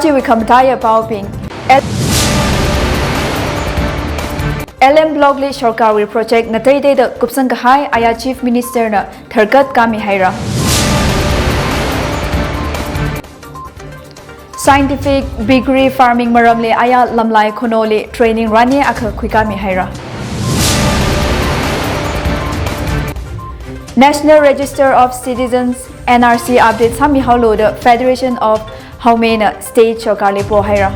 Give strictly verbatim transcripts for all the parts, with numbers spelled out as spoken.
Chiwui khamataiya paobing. L-, L M Block li sorkarwui project ngateiteida kupsang kahai aya Chief Minister na tharkat kami haira. Scientific piggery farming maramli aya Lamlai Khonoli training rani akha khuikami haira. National Register of Citizens, N R C update sāmi haolu da Federation of Haomei na state sorkarli pohaira.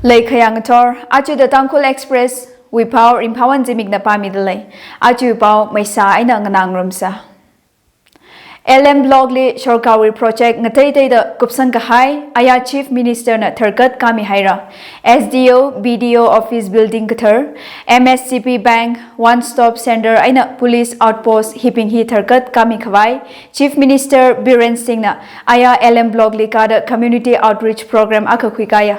Leikhayang tor, aja da Tangkhul Express wui pao Ringphāwon Zimikna pāmida lei. Aja pao maisa eina nganāngarumsa. L M Block li sorkarwui project ngateiteida kupsang kahai aya Chief Minister na tharkat kami haira. S D O, B D O office building kathar, M S C B Bank, One Stop Center eina police outpost hibing hi tharkat kami khavai Chief Minister Biren Singh na aya L M Block li kada community outreach program akha khuikaya.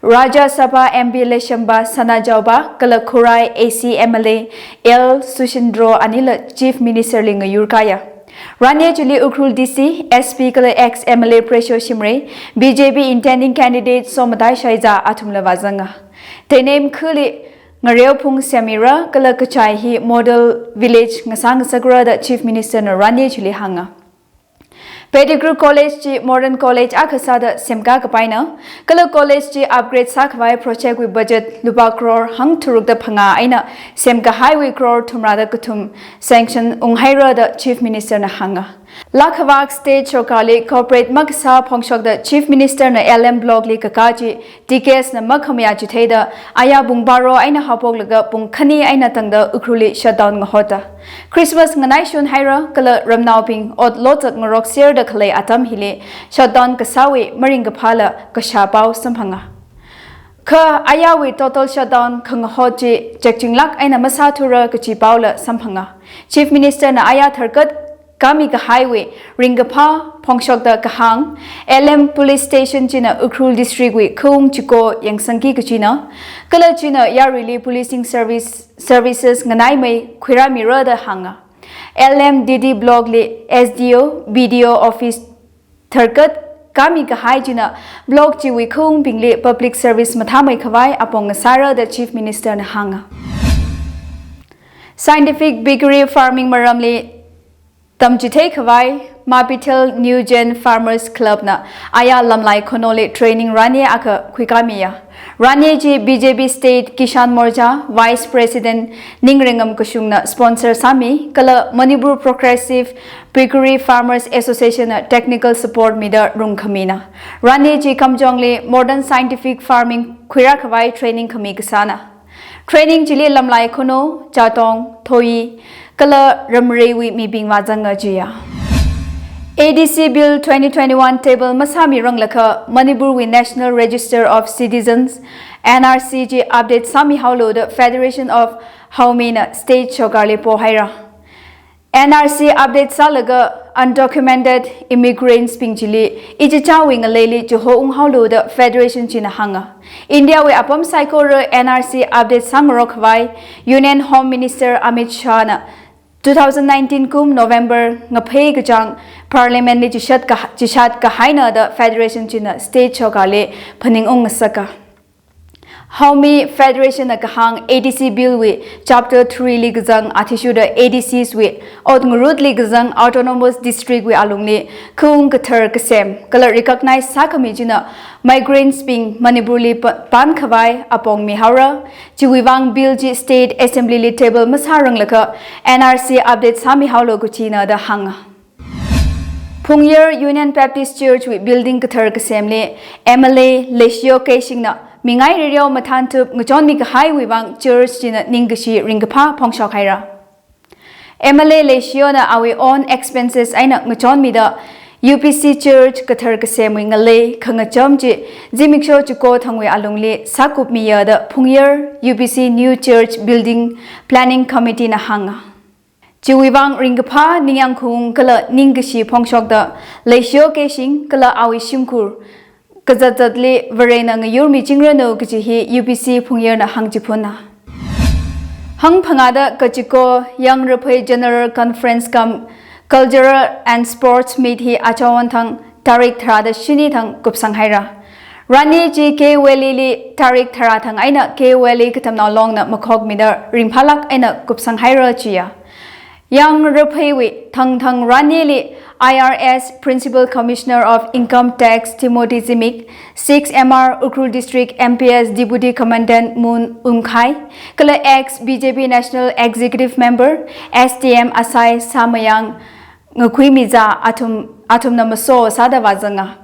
Rajya Sabha M P Leishemba Sanajaoba kala Khurai A C M L A L Sushindro anila Chief Minister li ngayurkaya. Rani chili Ukhrul D C, S P kala ex M L A Presho Shimray, B J P intending candidate Somatai Shaiza athumla vāzanga. Teinem khuli ngareo phung semira kala kachai hi model village ngasang ngasakra da Chief Minister na rani chili hānga. Pettigrew College chi modern college akha sāda semkā kapaina, kala college chi upgrade sākhavai project wui budget lupā crore hangtharukda phangā eina semkahaiwui crore thumrada kathum sanction unghaira da Chief Minister na hānga. Lakhavak state sorkarli cooperate makasā phongshokda Chief Minister na L M Block li kakā chi T K S na makhamayā chitheida aya pung baro eina haophoklaga pung khani eina tangda Ukhrulli shutdown ngahota. Christmas nganaishun haira kala ramnaobing ot lotak ngarok serda khalei atam hili shutdown kasāwui maringkaphāla kashā pao samphanga. Kha ayawui total shutdown khangahot chi chekchinglāk eina masāthura kachi paola samphanga. Chief Minister na aya tharkat kami kahaiwui ringkaphā phongshokda kahāng, L M Police Station china Ukhrul District wui khaung chiko yangsangki kachina, kala china yaruili policing service, services nganaimei khuirāmira da hānga. L M D D Block li S D O, B D O office tharkat kami kahai china block chiwui khaungbingli public service mathāmei khavai apong ngasāra da Chief Minister na hānga. Scientific piggery farming maramli tamchithei khavai Mapithel New Gen Farmers Club na aya Lamlai Khonoli training rani akha khuikamiya. Rani chi B J P State Kisan Morcha Vice President Ningringam Kashung na sponsor sāmi, kala Manipur Progressive Piggery Farmers Association na technical support mida rungkhamina. Rani chi Kamjongli modern scientific farming khuirā khavai training khami kasāna. Training chili Lamlai Khono, Chatong, Thoyi, kala Ramreiwui mibing vāzanga jiya. A D C Bill twenty twenty-one table masāmiranglakha Manipur wui National Register of Citizens, N R C chi update sāmi haolu da Federation of Haomei na state sorkarli pohaira. N R C update sālaga undocumented immigrants bing chili ichichāwui ngaleili chiho unghaolu da Federation china hānga. India wui apam saikora N R C update sāngarok khavai Union Home Minister Amit Shah na two thousand nineteen kum November ngaphei kachāng Parliament li chishat ka, chishat kahaina da Federation china state sorkarli phaningung ngasaka. Haomei Federation na kahāng A D C Bill wui Chapter three li kazang athishurda A D Cs wui ot ngarutli kazang Autonomous District wui alungli khaung kathar kasem kala recognize sākhami china migrants bing Manipur li pa, pan khavai apong mihaora. Chiwui vang Bill chi State Assembly li table masāranglakha N R C update sāmi haolu kachina da hānga. Phungyar Union Baptist Church wui building kathar kasemli M L A Leishiyo Keishing na mingai rireo mathānthup ngachonmi kahaiwui vang church china ningkashi ringkaphā phongshok haira. M L A Leishiyo na awui own expenses eina ngachonmida U B C Church kathar kasemwui ngalei khangacham chi zimiksho chiko thangwui alungli sākupmiya da Phungyar U B C New Church Building Planning Committee na hānga. Chiwui vang ringkaphā ningyāng khaung kala ningkashi phongshokda Leishiyo Keishing kala awui shimkhur Kazatzatli Varena ngayurmichingranu kaji hi U B C phungyarna hāngchiphunna. Hangphangāda kachiko Yangraphei General Conference cum Cultural and Sports Meet hi achon thang tarik tharāda shini thang kupsang haira. Rani chi K U L E li tarik tharā thang eina K U L E Katamnao Longna makhokmida ringphālāk eina kupsang haira chiya. Yangrapheiwui thangthang ranili I R S Principal Commissioner of Income Tax Timothy Zimik, six M R Ukhrul District M P S Deputy Commandant Mun Umkhai, kala ex B J P National Executive Member S T M Asai Samayang Ngakhuimiza athum, athumna maso sāda vāzanga.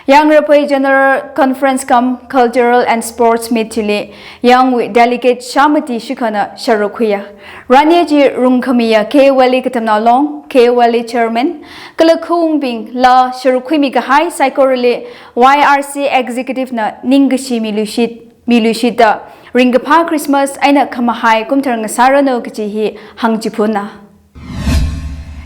Yangraphei General Conference cum Cultural and Sports Meet chili Yangwui delegate shāmati shikhana sharuk khuiya. Rani chi rungkhamiya K U L E Katamnao Long, K U L E Chairman, kala khaungbingla sharuk khuimi kahai saikorali Y R C Executive na ningkashi miluishit, miluishitda ringkaphā Christmas eina khamahai kumthar ngasāranu kaji hi hāngchiphunna.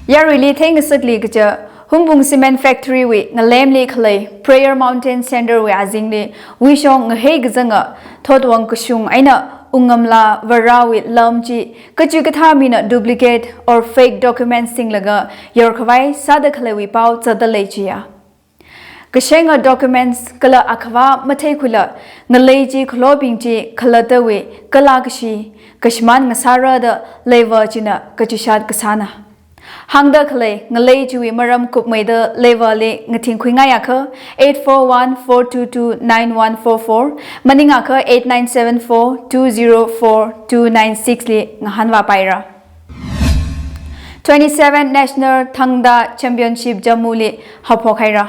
Yaruili theingasakli kaja Hungpung Cement Factory wui ngalemli khalei Prayer Mountain Center wui azingli wuishong ngahei kazanga thotwang kashung eina ungamla varawui lam chi kachikathā mina duplicate or fake documents singlaga yorkhavai sāda khaleiwui pao zatda lei chiya. Kashenga documents kala akhavā matheikhuila ngalei chi khalobing chi khalattawui kala kashi kashimān ngasārada leiva china kachishat kasāna. Hāngda khalei ngalei chiwui maram kupmeida leivali ngathingkhuingaiakha eight four one four two two nine one four four, maningakha eight nine seven four two zero four two nine six li ngahānvāpaira. Twenty-seven National Thangta Championship Jammu li haophok haira.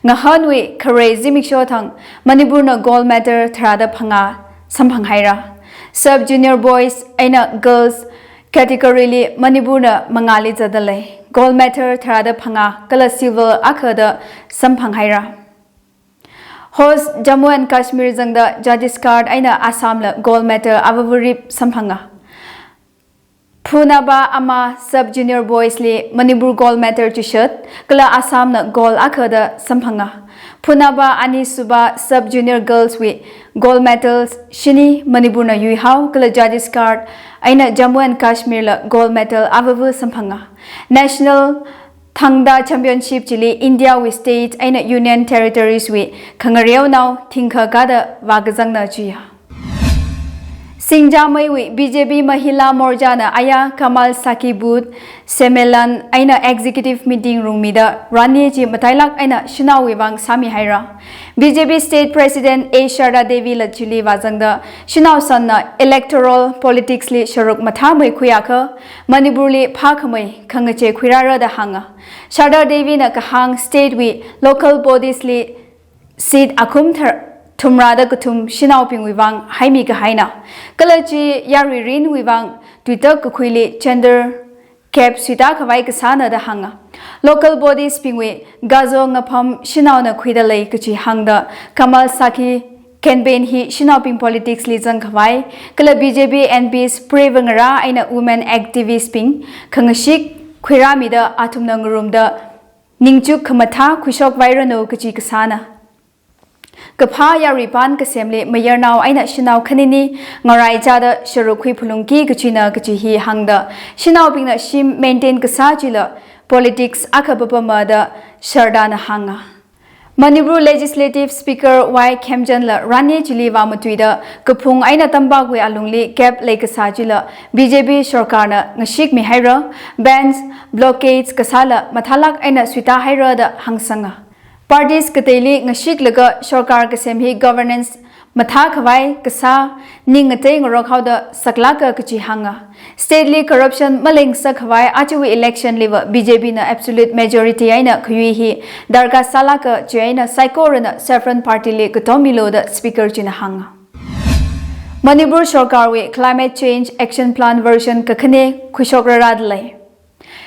Ngahānwui khare zimiksho thang Manipurna gold medal tharāda phangā samphang haira. Sub Junior Boys eina Girls category li Manipurna mangāli zatda lei. Gold medal tharāda phangā kala silver akhada samphang haira. Host Jammu and Kashmir zangda Chhattisgarh eina Assamla gold medal avāvarip samphanga. Phunaba ama Sub Junior Boys li Manipur gold medal chishat, kala Assamna gold akhada samphanga. Phunaba anisuba Sub Junior Girls wui gold medals shini Manipurna yuihao, kala Chhattisgarh eina Jammu and Kashmir la gold medal avāva samphanga. National Thangta Championship chili India wui state eina Union Territories wui khangareonao thingkha kada vākazangna chiya. Singjameiwui B J P Mahila Morcha na aya Kamal Sakhi Booth, Semmelan eina Executive Meeting rungmida rani chi matailāk eina shanaowui vang sāmi haira. B J P State President A Sharda Devi la chili vāzangda shanao sanna electoral politics li sharuk mathāmeikhuiakha Manipur li phākhamei khangachei khuirāra da hānga. Sharda Devi na kahāng state wui local bodies li seat akhum thar-, thumrāda kathum shanaobingwui vang haimi kahaina. Kala chi yaruirinwui vang tuitak kakhuili gender gap suita khavai kasāna da hānga. Local bodies bingwui gazo ngapham shanaona khuida lei kachi hāngda Kamal Sakhi campaign hi shanaobing politics li zang khavai, kala B J P M Ps preiva ngarā eina women activist bing khangashik khuirāmida athumna ngarumda ningchuk khamathā khuishok vairanu kachi kasāna. Kaphā yaruipan kasemli mayarnao eina shanao khanini ngaraichada sharuk khui phalungki kachina kachi hi hāngda shanaobingna shim maintain kasā chila politics akha papamada Sharda na hānga. Manipur Legislative Speaker Y Khemchand la rani chili vāmatuida kaphung eina tampakwui alungli gap leikasā chila B J P sorkarna ngashikmi haira, bans, blockades kasāla mathālāk eina suita haira da hāngsanga. Parties kateili ngashiklaga sorkar kasem hi governance mathā khavai kasā ning ngatei ngarok haoda saklāka kachi hānga. State li corruption malengasak khavai ajawui election liva B J P na absolute majority eina khayui hi darkar sālāka chieina saikorana Saffron Party li katommilu da Speaker china hānga. Manipur sorkarwui Climate Change Action Plan version kakhane khuishokrarada lei.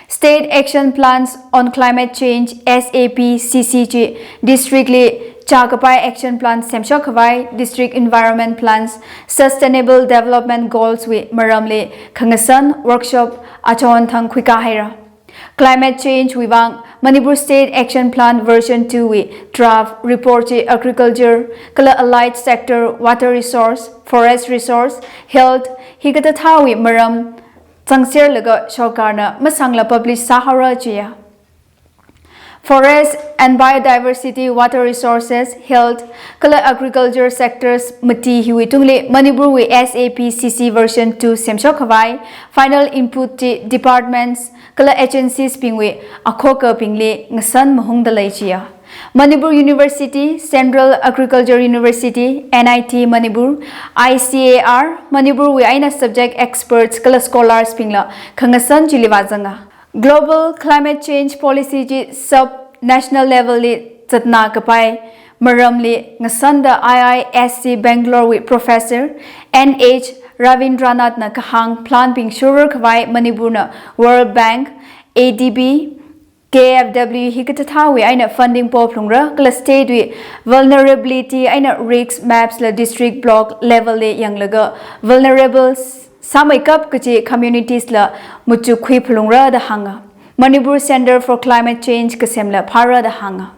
State Action Plans on Climate Change, S A P C C chi district li chākapai action plan semshok khavai, district environment plans, sustainable development goals wui maramli khangasan workshop achon thang khuikā haira. Climate change wui vang Manipur State Action Plan version two wui draft report chi agriculture, kala allied sector, water resource, forest resource, health, hikathāthāwui maram zangserlaga sorkarna masangla publish sāhaora jiya. Forest and biodiversity, water resources, health, kala agriculture sectors mati hiwui tungli Manipur wui S A P C C version two semshok khavai final input chi departments kala agencies bingwui akhokabingli ngasan mahungda lei jiya. Manipur University, Central Agriculture University, N I T Manipur, I C A R, Manipur wui eina subject experts kala scholars bingla khangasan chili vāzanga. Global climate change policy chi sub national level li zatna kapai maramli ngasanda I I S C Bangalore wui Professor N H Ravindranath na kahāng plan bing shurur khavai Manipur na World Bank, A D B, K F W hikathāthāwui eina funding po phalungra, kala state wui vulnerability eina risk maps la district block level li yanglaga vulnerable sāmeikap kachi communities la machuk khui phalungra da hānga. Manipur Center for Climate Change kasemla phāra da hānga.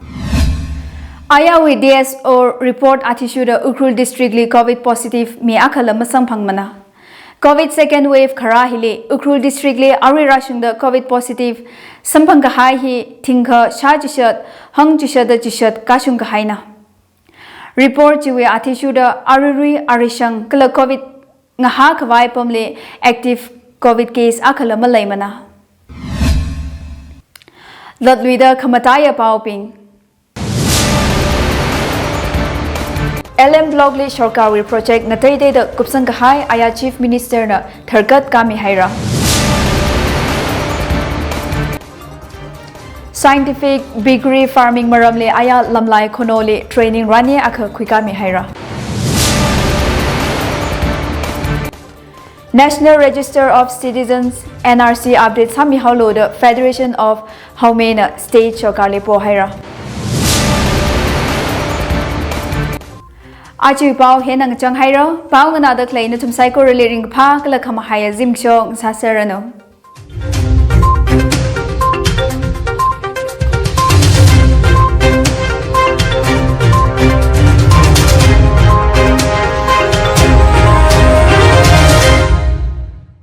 Ayawui D S O report athishurda Ukhrul district li covid positive mi akhala masamphangmana. Covid second wave kharā hili Ukhrul district li arui rāshungda covid positive samphang kahai hi thingkha shā chishat, hangchishat da chishat kashung kahaina. Report chiwui athishurda aruirui, arishang kala covid ngahā khavai pamli active covid case akhala maleimana. Latluida khamataiya paobing. L M Block li sorkarwui project ngateiteida kupsang kahai aya Chief Minister na tharkat kami haira. Scientific piggery farming maramli aya Lamlai Khonoli training rani akha khuikami haira. National Register of Citizens, N R C update sāmihaolu da Federation of Haomei na state sorkarli pohaira. Aja pao hina ngachang haira, pao nganāda khalei nathum saikorali ringkaphā kala khamahaiya zimiksho ngasāserranu.